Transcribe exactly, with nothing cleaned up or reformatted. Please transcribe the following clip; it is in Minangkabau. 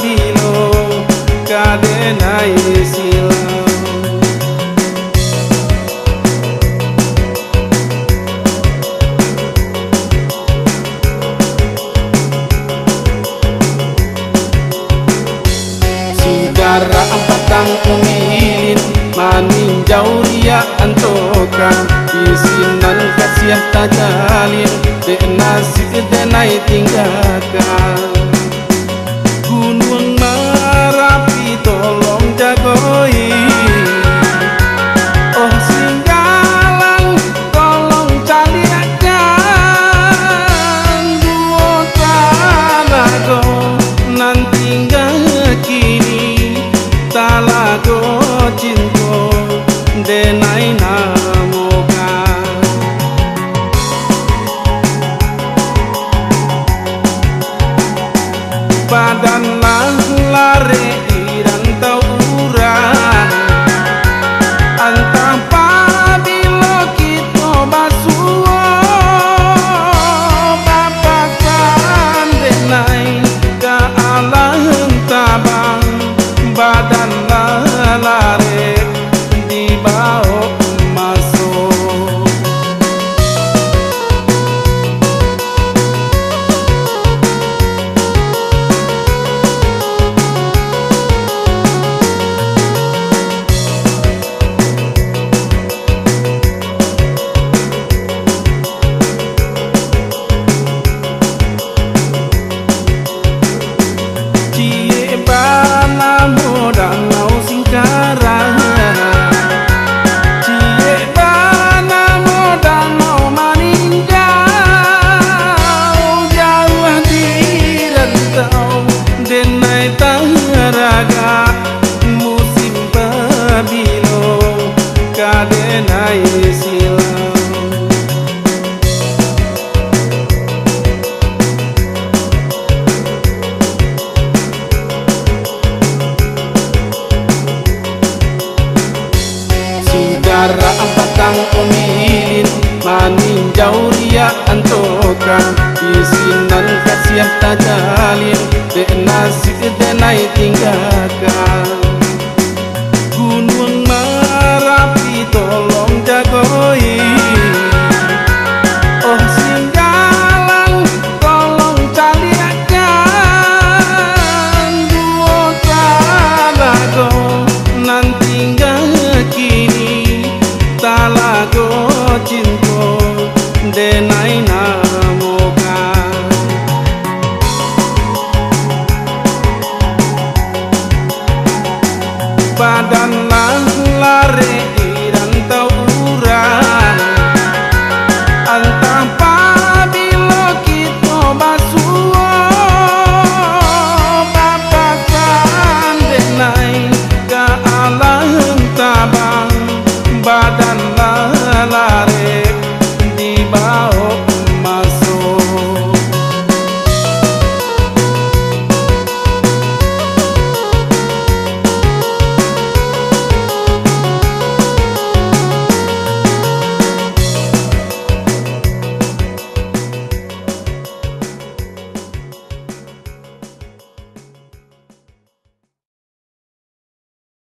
bilo ka denai silau. Sudah ampatang umilin maninjau riak antokan, di sinan kasiah tajalin, dek nasib denai tinggakan. Gunuang Marapi tolong jagoi, oh Singgalang tolong caliakkan, duo talago nan tingga kini, Talago Cinto denai namokan. Badan lah larek di rantau urang, antah pabilo kito basuo, bapasan denai ka alam tabang, badan lah larek dibaok maso. Ciek banamo Danau Singkarak, ciek banamo Danau Maninjau, jauah di rantau denai taragak, musim pabilo ka denai silau. Sudah ampatang umilin maninjau riak antokan, di sinan kasiah tajalin, dek nasib denai tinggakan. Gunuang Marapi tolong jagoi, oh Singgalang tolong caliakkan, duo talago nan tingga kini, Talago Cinto denai namokan. Badan